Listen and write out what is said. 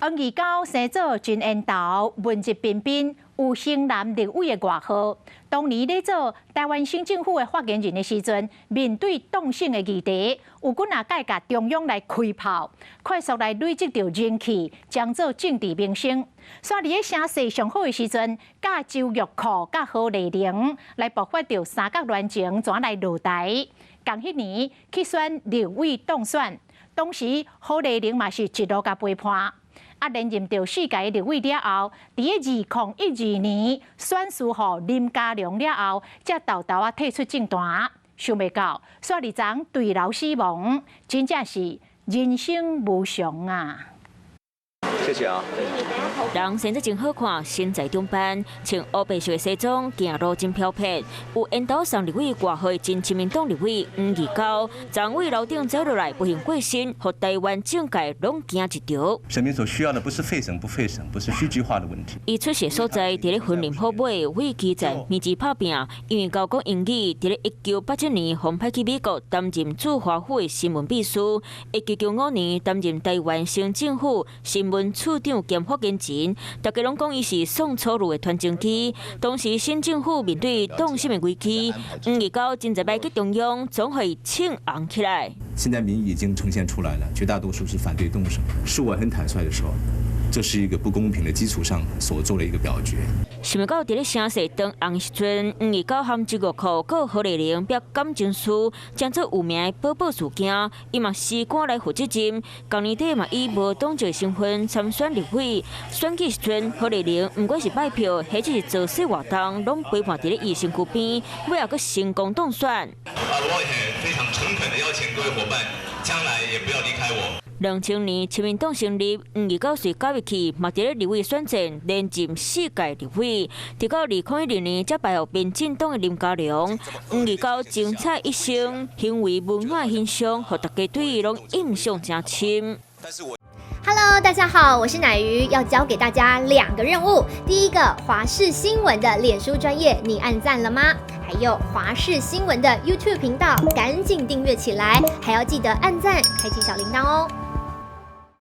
黃義高生做真緣投，文質彬彬，有型男立委的外號。當年咧做臺灣省政府的發言人的時陣，面對凍省的議題，有幾若擺共中央來開炮，快速來累積著人氣，將做政治明星。煞佇咧聲勢上好的時陣，佮周玉蔻、佮何麗玲來爆發著三角戀情，轉來落台。仝彼年去選立委當選，當時何麗玲嘛是一路共陪伴。啊，連任著四屆立委了後，佇咧2012年選輸予林佳龍了後，才沓沓仔退出政壇。想袂到，煞佇昨墜樓死亡，真正是人生無常啊！謝謝啊！人生得真好看，身材中班，穿烏白色的西裝，行路真飄撇。有緣投送立委外號前親民黨立委黃義高，昨佇樓頂走落來，不幸過身，予臺灣政界攏驚一趒。選民所需要的不是廢省不廢省，不是虛句化的問題。伊出世所在佇咧雲林虎尾，為基層米字拍拚。因為𠢕講英語，佇咧1987年予派去美國擔任駐華府的新聞秘書。1995年擔任臺灣省政府新聞處長兼發言人，大家攏講伊是宋楚瑜的傳真機。當時新政府面對凍省的危機，黃義高真濟擺去中央，總予伊唱紅起來。現在民意已經呈現出來了，絕大多數是反對凍省。是我很坦率的說，這是一個不公平的基礎上所做的一個表決。想袂到佇咧聲勢當紅時陣，黃義高和周玉蔻、閣何麗玲拼感情事，成做有名的寶寶事件，伊嘛時趕來負責任。舊年底嘛以無黨籍身份參選立委，選舉時陣何麗玲毋管是拜票，或者是造勢活動，攏陪伴佇咧伊身軀邊，尾後閣成功當選。啊，我也非常誠懇的邀請各位夥伴，將來也不要離開我。2000年，親民黨成立，黃義高隨加入去，嘛佇咧立委選戰連任四屆立委，直到2012年才敗予民進黨的林佳龍。黃義高精彩一生，行為溫暖形象，予大家對伊攏印象誠深。 Hello，大家好，我是乃瑜，要交給大家兩個任務。第一個，華視新聞的臉書專頁，你按讚了嗎？還有華視新聞的 YouTube 頻道，趕緊訂閱起來，還要記得按讚，開啟小鈴鐺哦。